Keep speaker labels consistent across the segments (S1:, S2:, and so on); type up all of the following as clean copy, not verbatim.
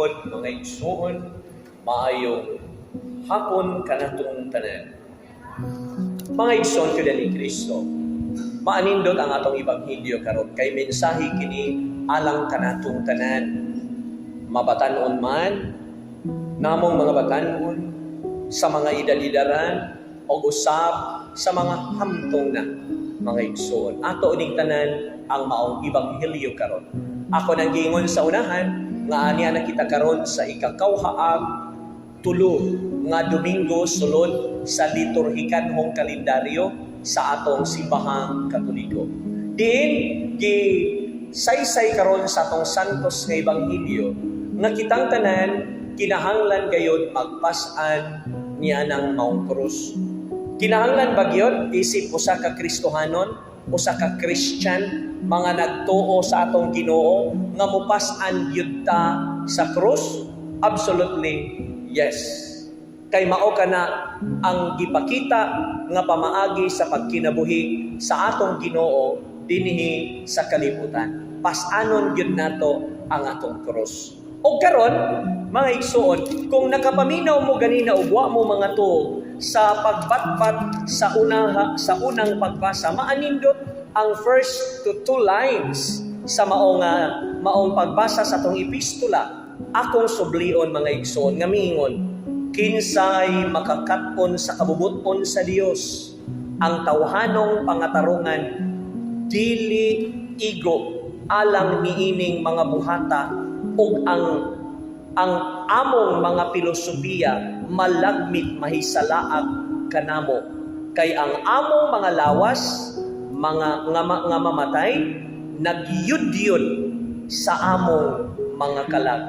S1: Mga igsoon, maayong hapon kanatong tanan. Mga igsoon ko ni Kristo, maanindot ang atong ebanghelyo karon kay mensahe kini alang kanatong tanan. Mabatan-on man namong mga batan-on, sa mga edad-edaran o usab sa mga hamtong na, mga igsoon. Ato ning tanan ang maong ebanghelyo karon. Ako nang giingon sa unahan nga ania na kita karon sa ikakawhaag tulo nga Domingo sulod sa liturhikanhong kalendaryo sa atong Simbahang Katoliko. Diin gi saysay karon sa atong Santos nga Ebanghelyo nga kitang tanan kinahanglan gayod magpas-an niya ng maong krus. Kinahanglan ba gyud isip usa ka Kristohanon, usa ka Christian, mga nagtuo sa atong Ginoo, nga mupas-an gyud ta sa krus? Absolutely yes. Kay mao kana ang gipakita nga pamaagi sa pagkinabuhi sa atong Ginoo dinhi sa kalibutan. Pas-anon gyud nato ang atong krus. Og karon, mga igsoon, kung nakapaminaw mo ganina ug wa mo mga tuog sa pagbatbat sa unaha, sa unang pagbasa, maanindot ang first to two lines sa maong pagbasa sa atong epistola. Akong sublion, mga igsoon, nga miingon, "Kinsay makakat-on sa kabubut-on sa Dios? Ang tawhanong pangatarungan dili igo alang niining mga buhata ug ang among mga pilosopiya malagmit mahisalaag kanamo, kay ang among mga lawas mga nga mamatay nagyudyod sa among mga kalag."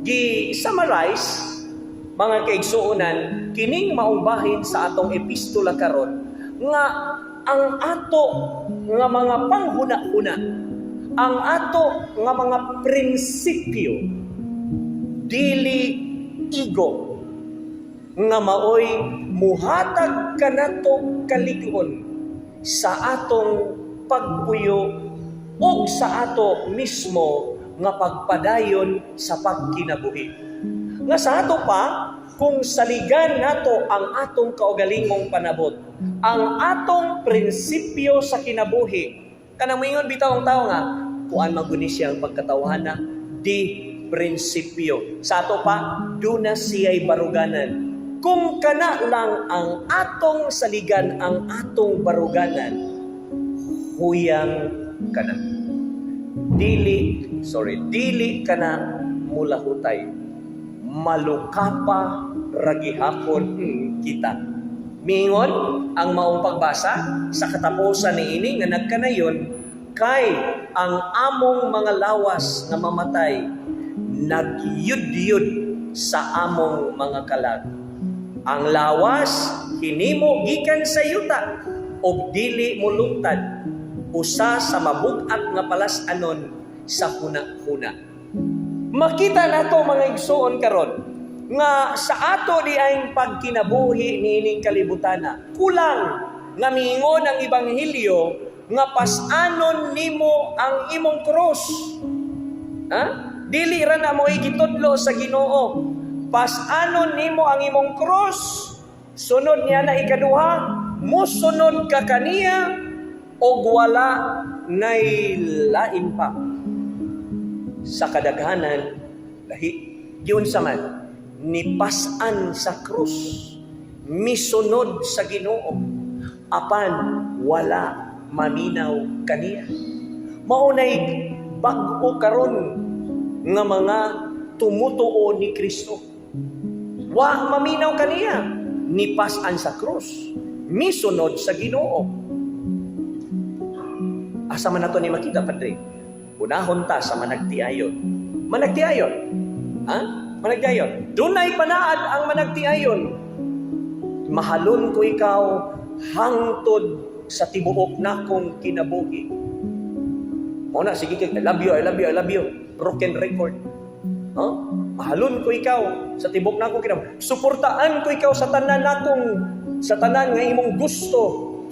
S1: Gi-summarize, mga kaigsuonan, kining maong bahin sa atong epistola karon nga ang ato nga mga panghuna-huna, ang ato nga mga prinsipyo dili igo nga maoy muhatag kanato kalig-on sa atong pagpuyo ug sa ato mismo nga pagpadayon sa pagkinabuhi. Nga sa ato pa, kung saligan nato ang atong kaugalingong panabot, ang atong prinsipyo sa kinabuhi, kanang moingon bitaw ang tao nga, kuan man guni siya ang pagkatawhana, di prinsipyo. Sa ato pa, duna siya'y baruganan. Kung kana lang ang atong saligan, ang atong baruganan, huyang kana. Dili, sorry, dili kana mulahutay. Malukapa ra gihapon kita. Mingon ang maong pagbasa sa katapusan niini nga nagkanayon, kay ang among mga lawas nga mamatay nagyudyud sa among mga kalag. Ang lawas hinimo gikan sa yuta ug dili molungtad, usa sa mabug-at nga palas-anon sa huna-huna. Makita nato, mga igsoon, karon nga sa ato di ang pagkinabuhi niining kalibutana, kulang nga miingon ang ebanghelyo nga pas-anon nimo ang imong krus. Ha? Dili ra na mo gitudlo sa Ginoo. Pas-anon nimo ang imong krus. Sunod niya na ikaduha, musunod ka kaniya og wala nay lain pa. Sa kadaghanan, lahi giunsa man nipas-an sa krus, misunod sa Ginoo, apan wala maminaw kaniya. Mao nay bag-o karon nga mga tumutuo ni Kristo. Wa maminaw kaniya, nipas-an sa krus, misunod sa Ginoo. Asa man nato ni makita, Padre? Unahon ta sa managtiayon. Managtiayon. Ha? Managtiayon. Dunay panaad ang managtiayon. "Mahalon ko ikaw hangtod sa tibuok nakong kinabuhi." Mao na sige kay, "I love you, I love you, I love you." Broken record. Huh? "Mahalon ko ikaw sa tibuok nakong kinabuhi. Suportaan ko ikaw sa tanan nga imong gusto,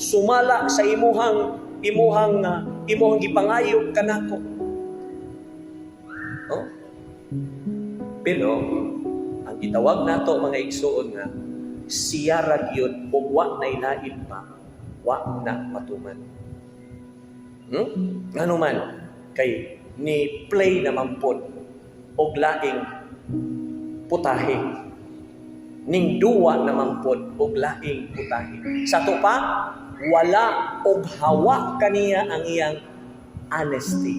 S1: sumala sa imuhang gipangayo kanako." Oh? Pero ang gitawag nato, mga igsuon, nga siya ra gyud ug wa nay lain pa, wa na matuman. Ngano man kay ni play naman pod og laing putahe. Ning duwa naman pod og laing putahe. Sa ato pa, wala og hawa kaniya ang iyang honesty.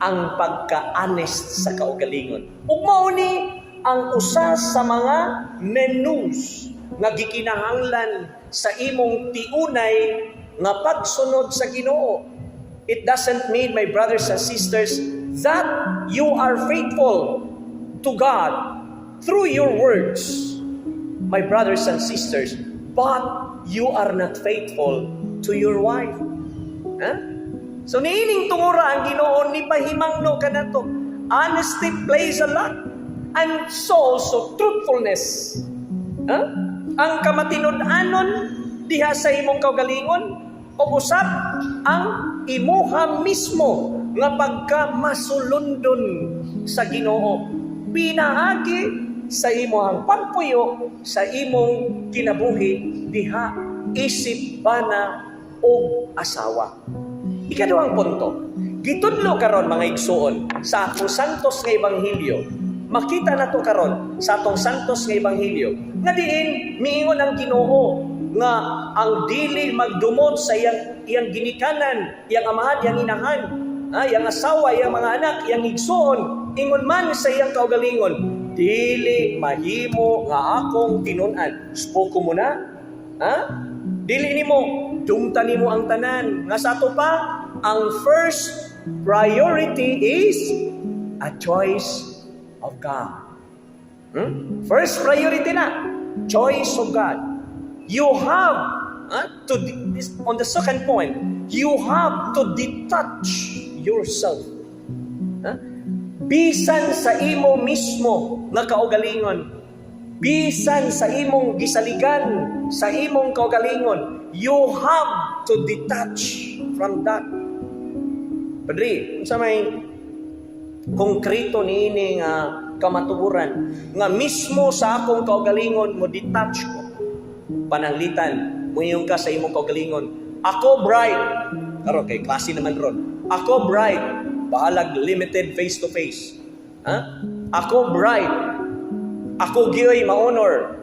S1: Ang pagka-honest sa kaugalingon. Ug mao ni ang usa sa mga menus nga gikinahanglan sa imong tiunay nga pagsunod sa Ginoo. It doesn't mean, my brothers and sisters, that you are faithful to God through your words, my brothers and sisters, but you are not faithful to your wife. Huh? So niining tungura ang Ginoo ni pahimangno kanato. Honesty plays a lot. And so also truthfulness. Huh? Ang kamatinud-anon diha sa imong kaugalingon o usab ang imuha mismo nga pagka masulundon sa Ginoo pinaagi sa imong pagpuyo sa imong kinabuhi diha isip bana og asawa. Ikaduhang punto, gitudlo karon, mga igsuon, sa atong Santos nga Ebanghelyo. Makita nato karon sa atong Santos nga Ebanghelyo nga diin miingon ang Ginoo nga ang dili magdumot sa iyang ginikanan, iyang amahan, iyang inahan, iyang asawa, iyang mga anak, iyang igsuon, ingon man sa iyang kaugalingon, dili mahimo nga akong tinun-an. Spoko mo na? Ha? Dili nimo dumtan nimo ang tanan. Nga sa ato pa, ang first priority is a choice of God. First priority na, choice of God. You have to, this, on the second point, you have to detach yourself. Huh? Bisan sa imo mismo nga kaugalingon, bisan sa imong gisaligan, sa imong kaugalingon, you have to detach from that. Padre, unsa may konkreto niini nga kamatuoran nga mismo sa akong kaugalingon mo detach ko? Pananglitan, muingon ka sa imong kaugalingon, "Ako bright." Karon kay klase naman ron. "Ako bright." Bahalag limited face to face. Ha? "Ako bright. Ako gyoy ma-honor.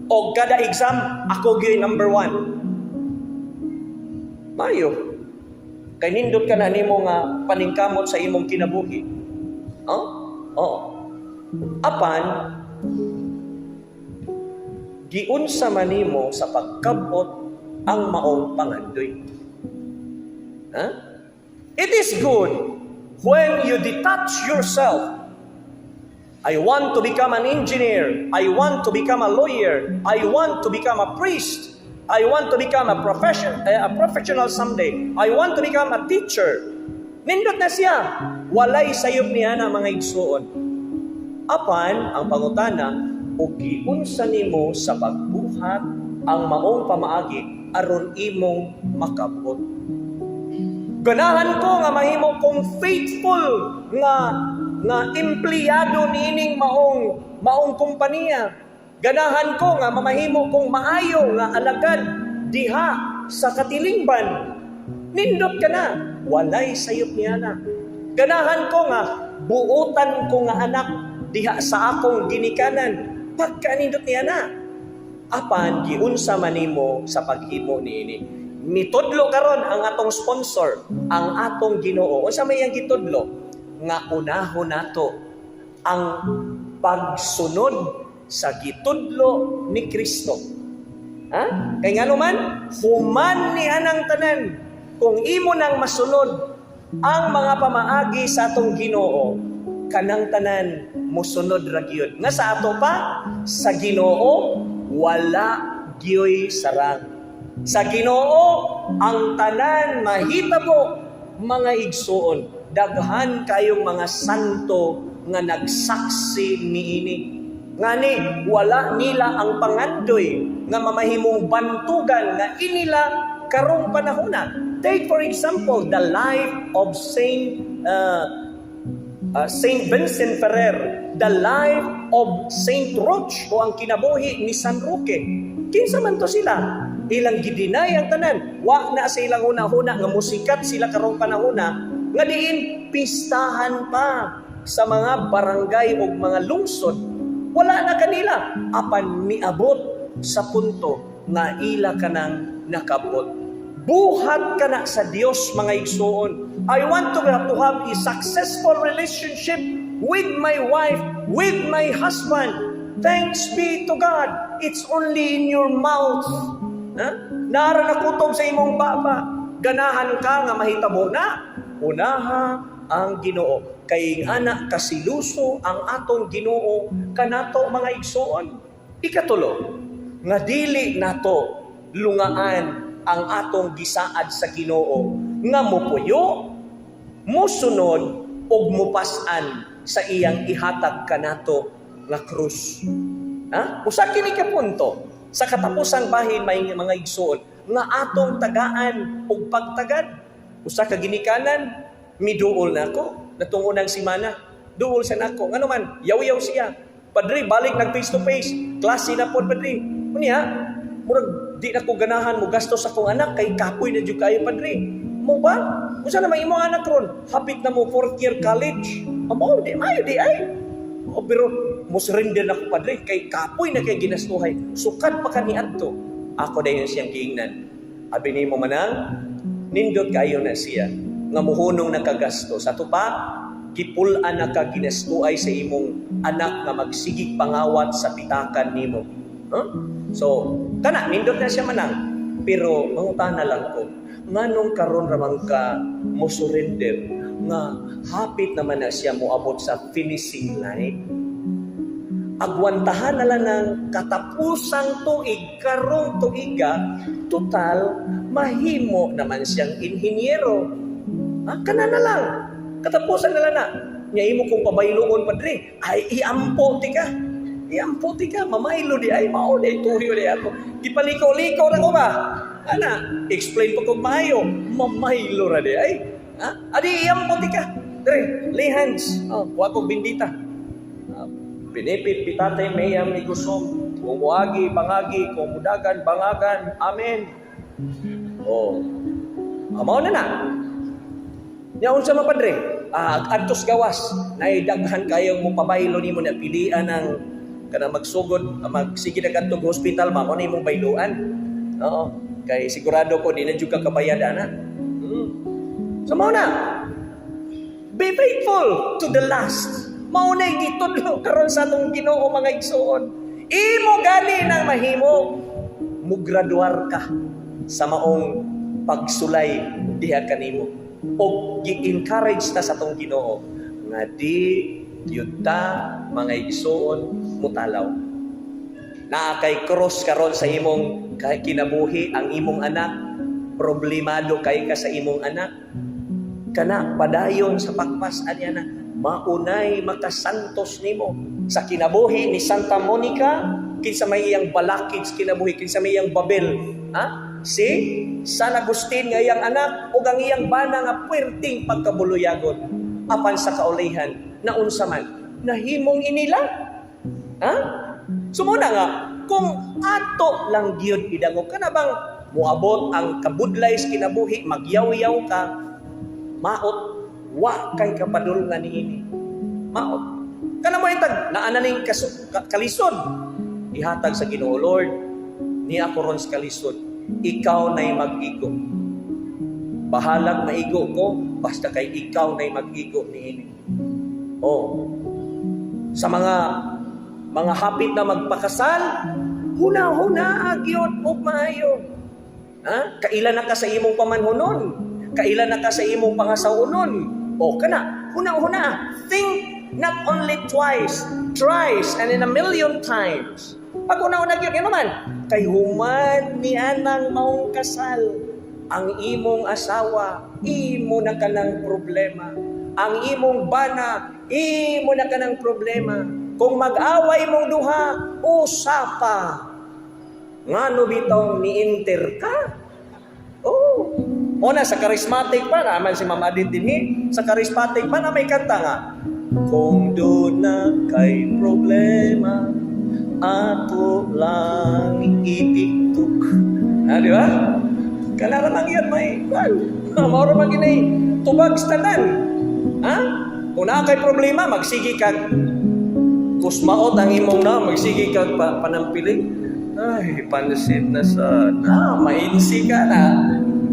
S1: O kada exam, ako gyoy number one." Mayo. Kay nindot ka na nimo nga paningkamot sa imong kinabuhi. Oh? Oh. Apan giunsa man nimo sa pagkabot ang maong pangandoy? Ha? It is good when you detach yourself. I want to become an engineer. I want to become a lawyer. I want to become a priest. I want to become a professional someday. I want to become a teacher. Nindot na siya. Walay sayop niya na, mga igsuon. Apan, ang pangutana, ug giunsa nimo sa pagbuhat ang maong pamaagi aron imong makabot? "Ganahan ko nga mahimo kong faithful nga empleyado niining maong kompanya. Ganahan ko nga mamahimo kong maayo nga alagad diha sa katilingban." Nindot ka na, walay sayop niya na. "Ganahan ko nga buotan ko nga anak diha sa akong ginikanan." Pagkanindot niya na. Apan giunsa man nimo sa paghimo niini? Mitudlo karon ang atong sponsor, ang atong Ginoo. Unsa may iyang gitudlo? Nga unahon nato ang pagsunod sa gitudlo ni Kristo. Ha? Kay ngano man, human ni anang tanan, kung imo nang masunod ang mga pamaagi sa atong Ginoo, kanang tanan mosunod ra gyud. Nga sa ato pa, sa Ginoo wala gyoy sarang. Sa Ginoo ang tanan mahitabo, mga igsuon. Daghan kayong mga santo nga nagsaksi niini. Ngani wala nila ang pangandoy nga mamahimong bantugan nga inila karong panahona. Take for example the life of Saint Saint Vincent Ferrer, the life of Saint Roch o ang kinabuhi ni San Roque. Kinsa man to sila? Ilang gi-deny ang tanan. Wa na sa ilang una-una nga musikat sila karong panahona nga diin pistahan pa sa mga barangay o mga lungsod. Wala na kanila apan miabot sa punto nga ila kanang nakabot. Buhat ka na sa Dios, mga igsuon. I want to have a successful relationship with my wife, with my husband. Thanks be to God. It's only in your mouth. Ha? Nara na kutob sa imong baba. Ganahan ka nga mahitabo na. Unaha ang Ginoo. Kay ana kasiluso ang atong Ginoo kanato, mga igsuon. Ikatulo, nga dili nato lungaan ang atong gisaad sa Ginoo nga mupuyo, musunod ug mupas-an sa iyang ihatag kanato nga krus. Ha? Usa kini ka punto sa katapusang bahin, may mga igsuon, nga atong tagaan og pagtagad. Usa ka ginikanan miduol nako natong unang simana. Duol sa nako ngano man yaw-yaw siya. "Padre, balik nag face to face. Klase na pod, padre." Unya, murag di na ko ganahan mo gastos sa akong anak kay kapoy na jud kayo, padre. Mo ba? Unsa naman imong anak ron? Hapit na mo fourth year college. Amo di mayo di ay. O, pero mo surrender na ko, padre, kay kapoy na kay ginastuhay. Sukad pa kani adto. Ako dayon siyang giingnan. "Abi nimo, manang, nindot kayo na siya nga muhunong nakagasto. Sa ato pa, gipul-an na ka ginastuay sa imong anak nga magsigig pangawat sa pitakan nimo." Huh? So, kana nindot na siya, manang. Pero mangutana lang ko, nganong karon ramang ka mo surrender nga hapit naman na siya moabot sa finishing line? Agwantahan na lang ng katapusang tuig karong tuiga, total mahimo naman siyang inhinyero. Ah, kana na lang. Katapusan na lang na. Nya imo kong pabayloon, padre, ay iampo ti ka. Iampo ti ka, mamaylo di ay mao di tuyo di ako. Gipaliko-liko ra ko ba? Ana, explain pa kog maayo, mamaylo ra di ay. Ha? Adi iampo ti ka. Dre, lay hands. Oh, kuha kog bendita. Ah, pinipit pitate mayam ni gusom. Kung muagi, bangagi, kung mudagan, bangagan. Amen. Oh. Amo na na. Nya unsa man, padre? Ah, adtos gawas, naidaghan kayong mo pabaylo nimo na pilian ang kana magsugod, magsige na kadtog hospital ba mo na imong bayluan. Oo. Kay sigurado ko di na jud ka kabayad ana. So mao na. Be faithful to the last. Mao na gitudlo karon sa atong Ginoo, mga igsoon. Imo gani nang mahimo, mugraduar ka sa maong pagsulay diha kanimo. Og gi-encourage ta sa atong Ginoo nga di gyud ta, mga igsoon, mutalaw. Naa kay cross karon sa imong kinabuhi, ang imong anak, problemado kay ka sa imong anak. Kana padayon sa pagpas anya na maunay makasantos nimo sa kinabuhi ni Santa Monica. Kinsa may iyang balakid sa kinabuhi? Kinsa may iyang babel? Ha, si San Agustin nga iyang anak ug ang iyang bana nga puwerteng pagkabuluyagon, apan sa kaulihan naunsa man nahimong inila? Ha, sumuna nga kung ato lang gyud idangog kana bang moabot ang kabudlay sa kinabuhi, magyaw-yaw ka, maot wa kay kapadulngan niini. Maot kana mo itag naa na ning kalisod, ihatag sa Ginoo. "Lord, ni ako ron sa kalisod, ikaw na'y mag-igo. Bahalag maigo ko, basta kay ikaw na'y mag-igo niini." Oh, sa mga hapit na magpakasal, huna-huna gyud og maayo. Ha? Kaila na ka sa imong pamanhunon? Kaila na ka sa imong pangasawonon? O kana, huna-huna. Think not only twice, thrice, and in a million times. Pag una-una gyud naman, kay human ni anang maong kasal, ang imong asawa, imo na kanang problema. Ang imong bana, imo na kanang problema. Kung mag-away mong duha, usapa. Ngano bitong ni-enter ka? Oh. Una sa charismatic pa naman si Ma'am Adit dinhi, sa charismatic pa na may kanta nga. Kung duna kay problema, ato lang i-TikTok. Ha, di ba? Kana ra man yan may kwan. Mao ra man ginay tubag sa tanan. Ha? Kung naa kay problema, magsige kag kusmaot ang imong na, magsige kag panampiling. Ay, pansit na sa na, mainsi ka na.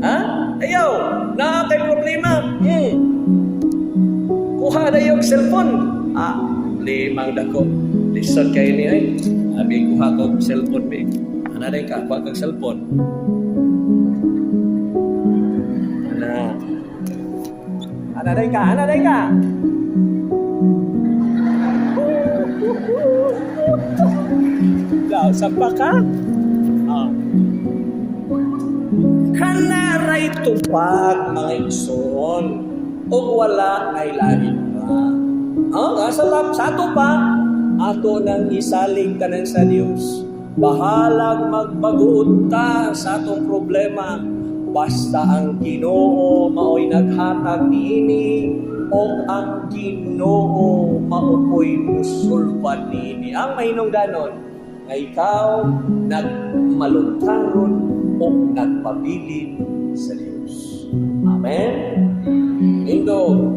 S1: Ha? Ayaw, naa kay problema. Kuha na yung cellphone. Ah, problemang dako. Lisod kay ni ay. Abi kuha ko cellphone be. Ana day ka, kuha kag cellphone. Ana. Ana day ka, ana day ka. Daw, sampa ka? Ah. Kanaray tubag, mga igsoon, ug wala ay lain pa. Ah, nga sa ato pa, ato nang isalig tanan sa Dios. Bahalag magbaguod ta sa atong problema, basta ang Ginoo maoy naghatag niini o ang Ginoo mao poy musulbad niini. Ang mahinungdanon nga ikaw nagmaluntaron o nagpabilin sa Dios. Amen. Indo.